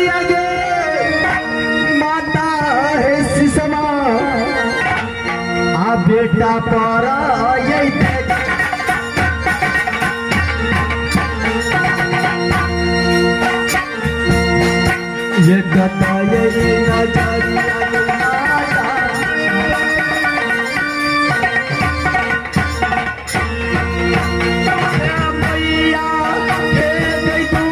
नजरिया गे माता है सिसमा आ बेटा पर ये गताये नजरिया माता मैया हे दे तू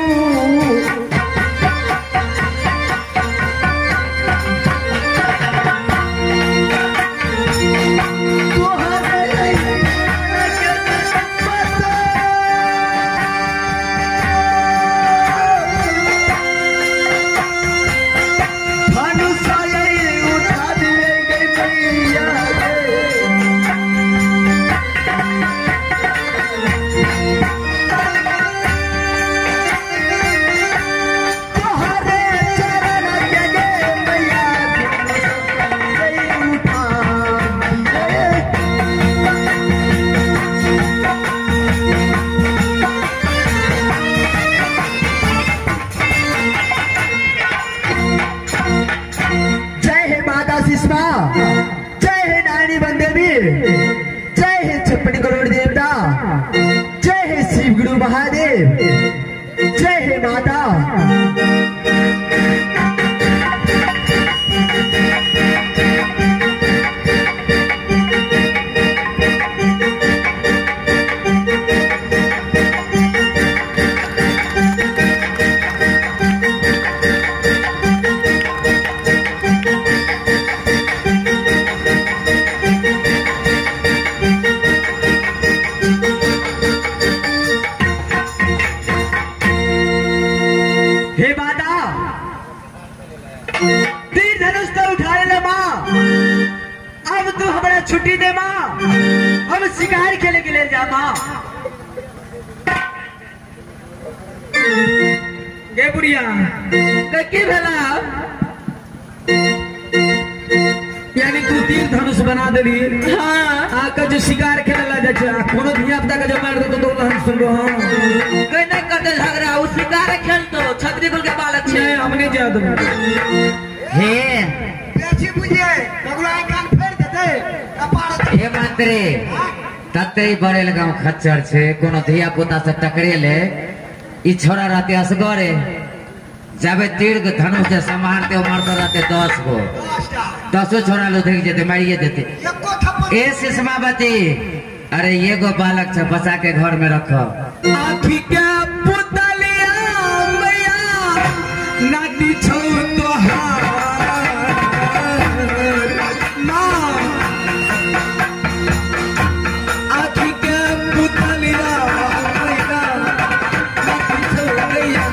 जय हे नारायणी बंदेवी, जय हे 56 करोड़ देवता, जय हे शिव गुरु महादेव, जय हे माता। तीर धनुष तो उठा ले माँ, अब तू हमारा छुट्टी दे माँ, हम शिकार खेले के लिए जा माँ। गे बुढ़िया की भेला, यानी तू तीर धनुष बना देली। हाँ, आके जो शिकार खेले ला जाए छे, कोनो धिया पुता के जो मार दे तो हम सुनबो। हां कोई नहीं करते झगड़ा, उ शिकार खेलतो छतरी कुल के बालक छे। नहीं हम नहीं जा देबो। हे बेची बुझे ककरो कान फेर देते कपार। हे मंत्री तते बड़ेल गांव खच्चर छे, कोनो धिया पुता से टकरेले ई छोरा रहते असगरे, जाबे तीर धनुष से संभालते मारते रहते 10 गो, 10 छोरा लुधक जेते मारिए देते। ए सिसमावती, अरे ये गो बालक छे बचा के घर में रखो। आखी के पुतलिया मैया नाती छौ तोहार माँ, आखी के पुतलिया मैया नाती छौ मैया।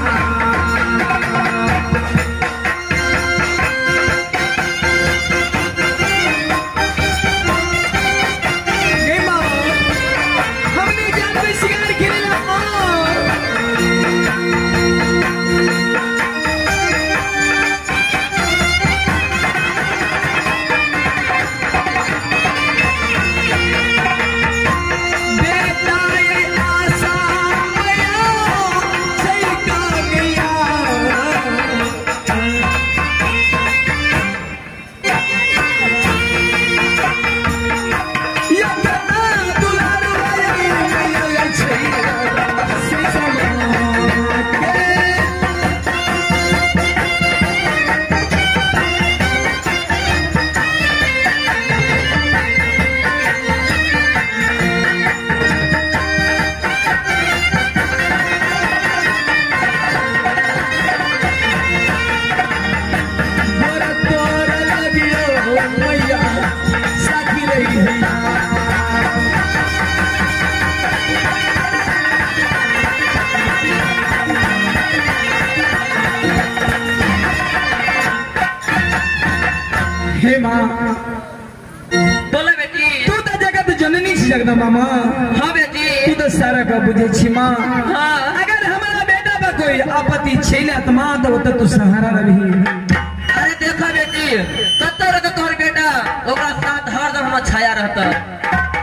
हे माँ बोला बेटी, तू तो जगत जननी छी जगदम्बा माँ। हाँ बेटी, तू तो सारा का बुझे छी माँ। हाँ, अगर हमारा बेटा पर कोई आपत्ति छे ना तो माँ तो तू सहारा रही। अरे देखा बेटी, कत्तो रहतो तोहर बेटा, ओकरा साथ हरदम हमर छाया रहता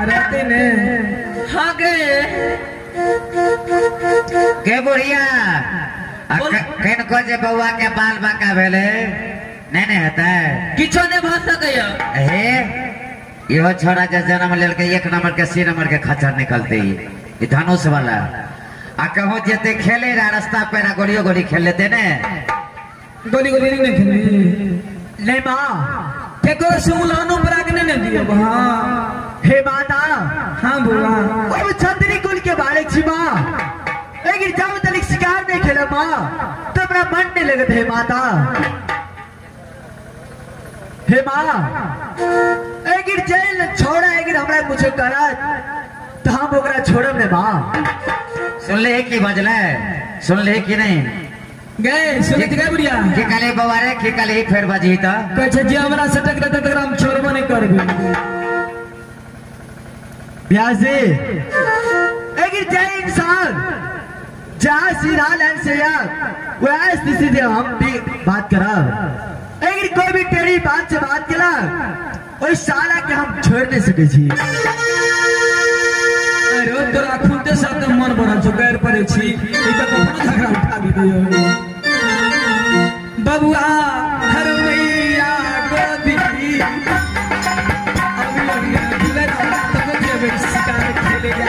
रहते ने। हाँ गे के बुढ़िया केन हिनको जे बौआ के बाल बाका भेले नहीं नहीं हेतै किछो नहीं भ सकैया। हे इहो छोरा जे जन्म लेलकै 1 नंबर के सी नंबर के खच्चर निकलते ई धनुष वाला आ कहूं जेते खेले रहा रास्ता पे गोलियो गोली खेल लेते ने गोली गोली नहीं खेले नहीं माँ केकरो सुमुलानो पराग ने नहीं दियो। हां हे माता। हां बुआ अब छतरी कुल के बारे छी माँ लेकिन जब तक शिकार नहीं खेला माँ तो अपना मन नहीं लगत है माता। हे माँ एक जेल छोड़ा एक हमरा कुछ करत तो हम ओकरा छोड़ब ने माँ। सुन ले की बजले सुन ले की नहीं गए सुनत गए बुढ़िया की काले बौआ रे की काले फेर बजी त कहै छै जे हमरा से टकरा तकरा हम छोड़बो नहीं करबे। ब्यास जी एक जय इंसान जहाँ सीधा लाइन से यार वह सीधे हम भी बात करब लेकिन कोई भी टेढ़ी बात से बात कला और साला के हम छोड़ नहीं सके छी। अरे तोरा खुदे साथ मन बढ़ल छौ गैर पड़े छी ई त कखनो झगड़ा उठा दियो। बबुआ हर मैया गोदी अभी अभी तब जेबै शिकार खेले जा।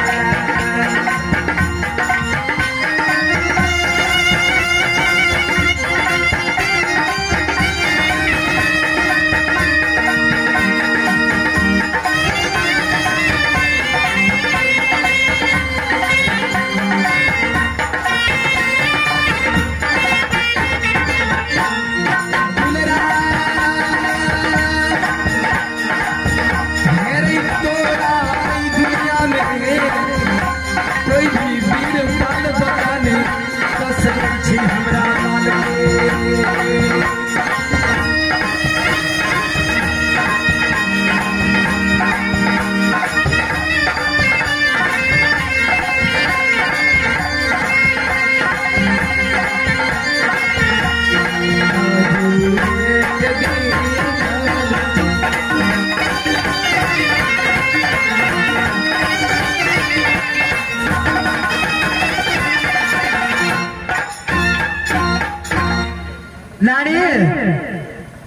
नानी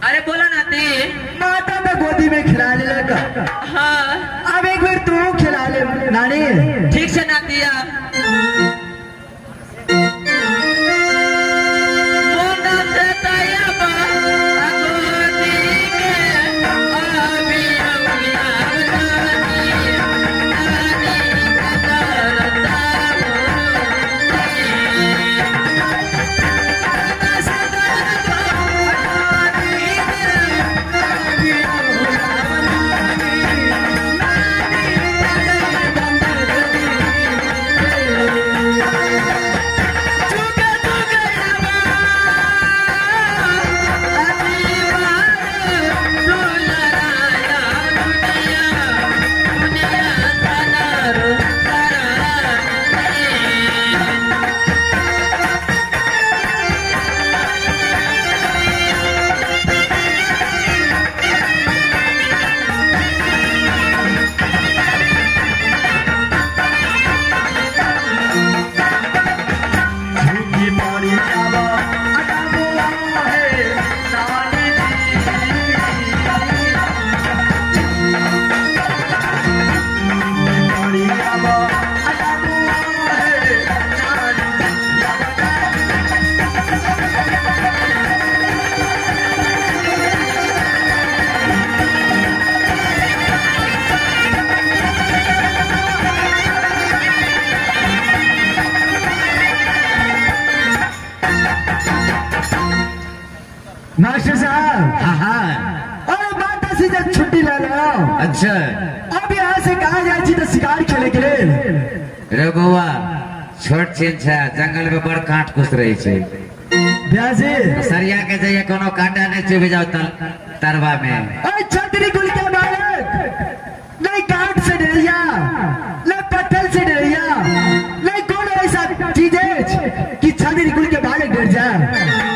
अरे बोला नाती माता तो गोदी में खिला ले लगा। हाँ अब एक बार तू खिला ले नानी। ठीक से नातिया मास्टर साहब। हाँ हाँ अरे माता से जब छुट्टी ले लो। अच्छा अब यहाँ से कहा जाए तो शिकार खेले के लिए। रे बौआ छोट छिन छै जंगल में बड़ कांट घुस रही छै ब्याजी सरिया के जाइए कोनो कांटा नहीं चुभ जाओ तरवा में। अरे छतरी कुल के मालिक नहीं कांट से डरिया नहीं पत्थर से डरिया नहीं कौन ऐसा चीज है कि छतरी कुल के मालिक डर जाए।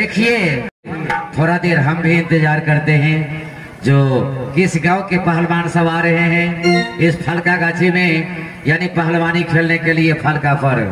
देखिए थोड़ा देर हम भी इंतजार करते हैं, जो किस गांव के पहलवान सब आ रहे हैं इस फलका गाछी में, यानी पहलवानी खेलने के लिए फलका पर।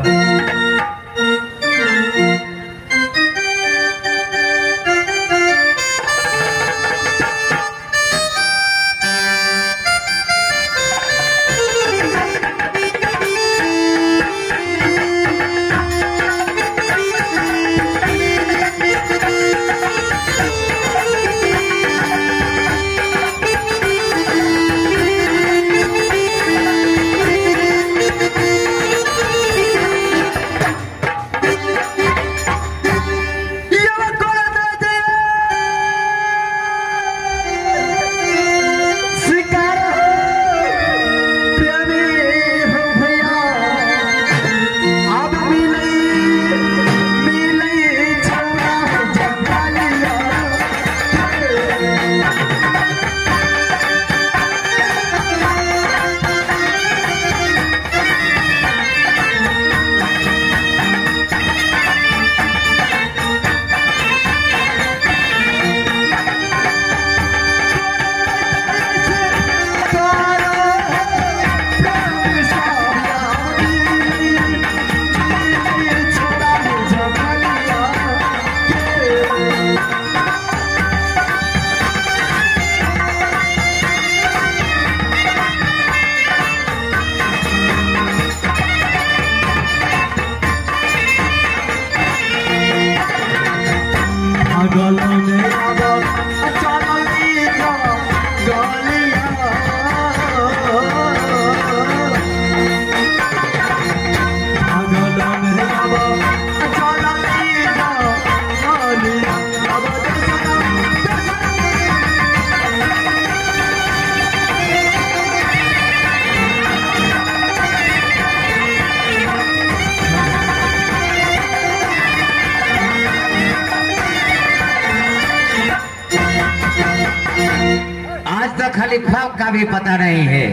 खलीफा का भी पता नहीं है,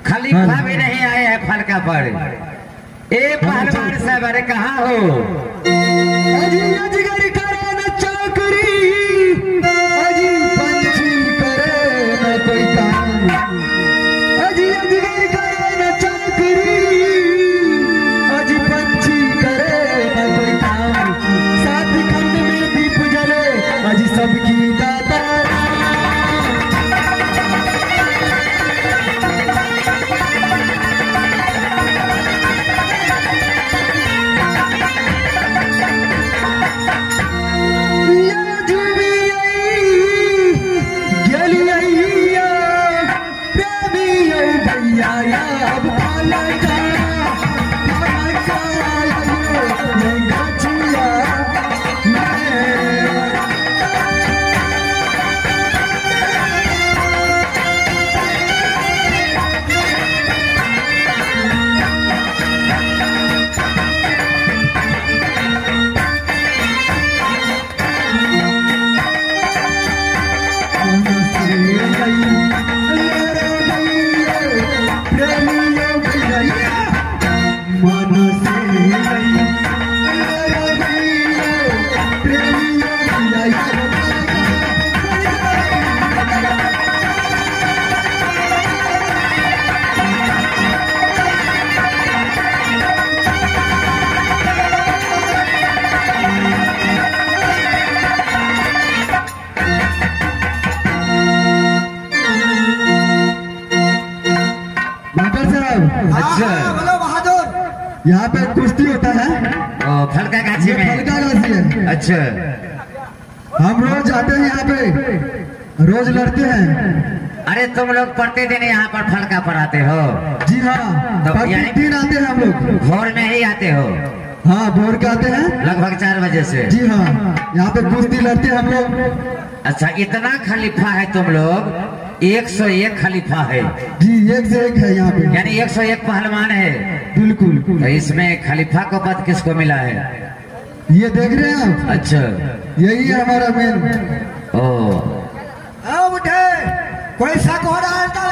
खलीफा भी नहीं आए हैं फलका पर। ए पहलवान साहब, अरे कहाँ हो? अजगर करे न चाकरी, अजी पंछी करे न कोई काम। अजी अजगर करे न चाकरी, अजी पंछी करे न कोई काम। सात खंड में दीप जले, अजी सबकी दाता। अच्छा बोलो बहादुर, यहाँ पे कुश्ती होता है फलका गाछी में। फलका गाछी है। अच्छा, हम रोज आते हैं यहाँ पे, रोज लड़ते हैं। अरे तुम लोग प्रतिदिन यहाँ पर फलका पर आते हो? जी हाँ, तो प्रतिदिन आते हैं हम लोग। भोर में ही आते हो? हाँ, भोर के आते हैं लगभग 4 बजे से। जी हाँ, यहाँ पे कुश्ती लड़ते हैं हम लोग। अच्छा, इतना खलीफा है तुम लोग? 101 खलीफा है जी, 1 से 1 है यहाँ पे, यानी 101 पहलवान है। बिल्कुल। तो इसमें खलीफा को पद किसको मिला है? ये देख रहे हैं आप? अच्छा, यही है हमारा मेन। ओ उठे, कोई शक हो रहा है तो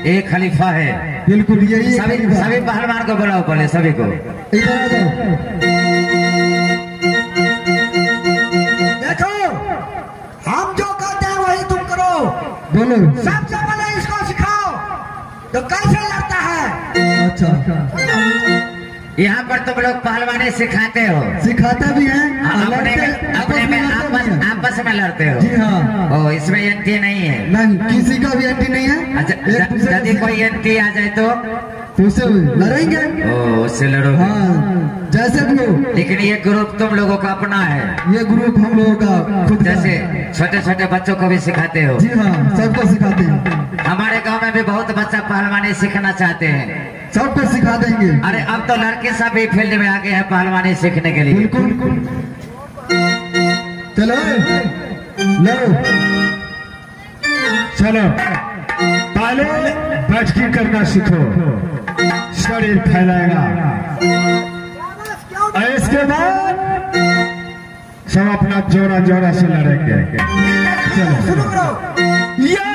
एक खलीफा है। बिल्कुल यही। सभी सभी पहलवान को बुलाओ पहले, सभी को इधर आ जाओ। बोलो। सबसे पहले इसको सिखाओ तो कैसे लड़ता है। अच्छा, यहाँ पर तुम लोग पहलवानी सिखाते हो? सिखाता भी है, अपने में आपस में लड़ते हो? जी हाँ। ओ, इसमें एंटी नहीं है? नहीं, किसी का भी एंटी नहीं है। अच्छा, यदि कोई एंटी आ जाए तो उससे लड़ेंगे। ओ, उससे लड़ो। हाँ, जैसे भी हो। लेकिन ये ग्रुप तुम लोगों का अपना है? ये ग्रुप हम लोगों का खुद। जैसे छोटे छोटे बच्चों को भी सिखाते हो? जी हाँ, सबको सिखाते हैं। हमारे गांव में भी बहुत बच्चा पहलवानी सीखना चाहते हैं, सबको सिखा देंगे। अरे अब तो लड़के सब भी फील्ड में आ गए हैं पहलवानी सीखने के लिए। बिल्कुल। चलो लो, चलो पहले बैठकी करना सीखो, शरीर फैलाएगा। और इसके बाद सब अपना जोड़ा जोड़ा से लड़ेंगे। चलो शुरू करो। या